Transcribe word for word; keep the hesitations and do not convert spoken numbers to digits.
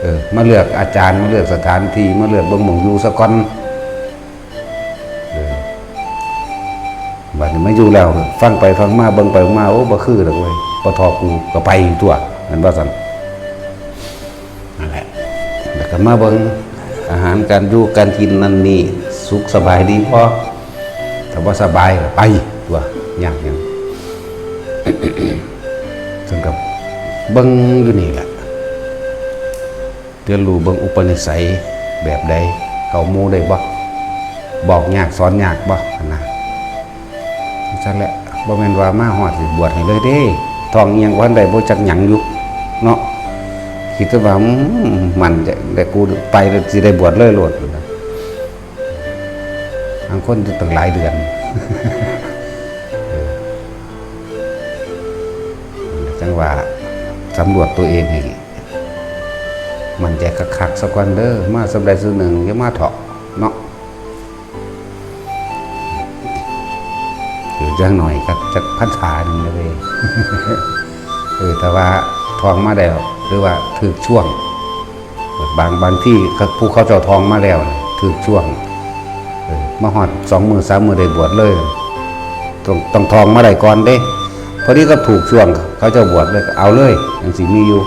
เออ มาเลือกอาจารย์ มาเลือกสถานที่ มาเลือกเบิ่งหม่องอยู่ซะก่อน เออ บัดนี้มาอยู่แล้ว ฟังไปฟังมา เบิ่งไปเบิ่งมา โอ้ บ่คือดอกเว้ย บ่ทอกูก็ไปตัว แม่นบ่ซั่น นั่นแหละ แล้วก็มาเบิ่งอาหารการอยู่การกินนั่นนี่ สุขสบายดีบ่ ถ้าบ่สบายก็ไปตัว ยากหยัง ซึ่งกับเบิ่งอยู่นี่แหละ เรียนรู้เบิ่งอุปนิสัยแบบใด เข้าหมู่ได้บ่ บอกยากสอนยากบ่ หั่นนะ ซั่นแหละ บ่แม่นว่ามาฮอดสิบวชให้เลยเด้ ท้องอิหยังบ่ทันได้บ่จักหยังอยู่ เนาะ คิดแต่ว่า อืม มันจะ แต่กูไปแล้วสิได้บวชเลยโลด บางคนตั้งหลายเดือน เออ จังว่าสำรวจตัวเองให้มั่นใจคักๆ สักวันเด้อ มาสำใดสุดหนึ่ง อย่ามาเถาะ เนาะ อยู่จังหน่อยก็จักพรรษาหนึ่งเลย เออ แต่ว่าท้องมาแล้ว หรือว่าถืกช่วง บาง บางที่ผู้เขาเจ้าท้องมาแล้วน่ะถืกช่วง เออ มาฮอดสองมื้อสามมื้อได้บวชเลย ต้อง ต้องท้องมาได้ก่อนเด้ พอดีก็ถูกช่วงเขาเจ้าบวชเลย เอาเลย จังสิมีอยู่